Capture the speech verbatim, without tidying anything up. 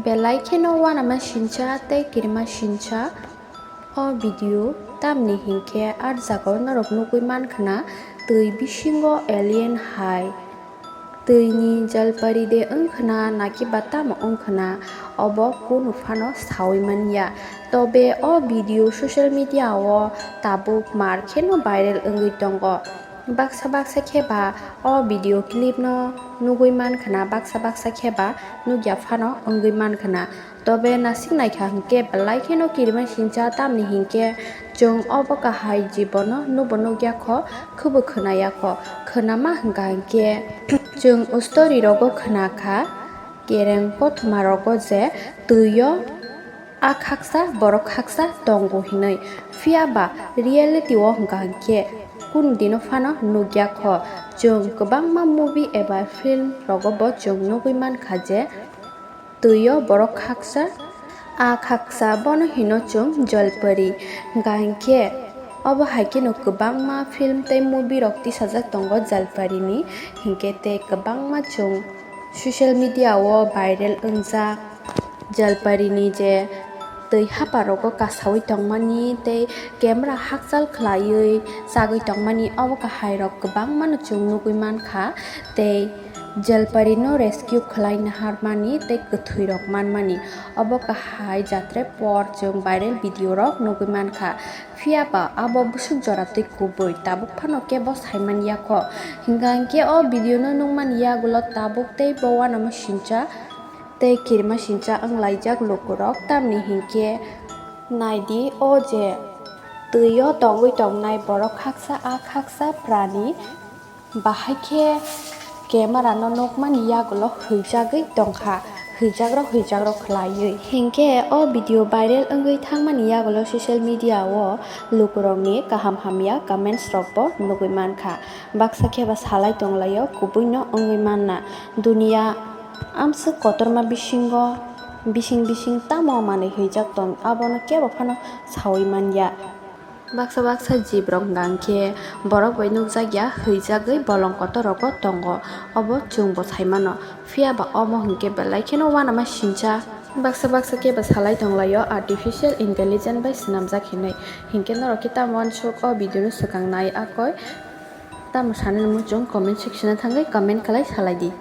Belai kheno uanama sincha tei kirima sincha o video, tamni hinkhe ah jagao norok nugui mankhna twi bisingo alien hai. Twini jalpari de wngkhna naki ba tamo wngkhna, obo kunu phano saui manya. Tobe o video social media o tabuk mar kheno viral wngwi tongo. Baksa baksa khe ba o video clip no nugui mankhna, baksa baksa khe ba nukya phano wngwi mankhna. Tobe nasik naikha hinkhe belai kheno kirima sincha, tamni hinkhe chwng obo kahai jibono nubo nukya kho, khubo khwnaya kho. Khwnama hwnkha hinkhe chwng story rogo khwnakha, kereng kothoma rogo je twio a khaksa borok khaksa tongo hinwi. Phiya ba reality o hwnkha hinkhe kunu dino phano nukya kho. Chwng kwbangma movie eba film rogo bo chwng nugui mankha je twio borok khaksa, a khaksa bono hino chwng Jalpari. Hwnkha hinkhe obo hai kheno kwbangma film tei movie rok tisajak tongo Jalpari ni, hinkhe tei kwbangma chwng social media o viral wngjak Jalpari ni je twi hapa rogo kasaui tongmani tei camera hakchal khlaiwi chagwi tongmani, obo kahai rok kwbangma no chwng nugui mankha tei Jalpari no rescue khlai naharmani tei kwthwi rok manmani, obo kahai jatre por chwng viral video rok nugui mankha. Phiya ba abo bwswk jora twi kubui tabuk phano kebo saimanya kho. Hwnkha hinkhe o video no nukmani yagulo tabuk tei bo uanama sincha tei kirima sincha wnglaijak lukurok, tamni hinkhe naidi o je twio tongwi tongnai borok khaksa a khaksa prani. Bahai khe camera no nukmani yagulo hwijagwi tongkha, hwijagro hwijagro khlaiwi. Hinkhe o video viral wngwi thangmani yagulo social media o lukurokni kaham hamya comments rokbo nugui mankha. Baksa khe ba salai tonglaio, kubuino wngwi manna. Duniya amswk kotorma bisingo bising bising tamo manwi hwijak tong, abono kebo phano saui manya. Baksa baksa jibrok hwnkha hinkhe borok bai nukjakya hwijagwi bolong kotor rogo tongo, obo chwngbo saimano. Phiya ba omo hinkhe belai kheno uanama sincha. Baksa baksa khe ba salai tonglaio artificial intelligence bai swnamjak hinwi. Hinkhe norok khe tamo uansuk o video no swkang nai akoi tamo sanani muchung comment section o thangwi comment khlai salai di.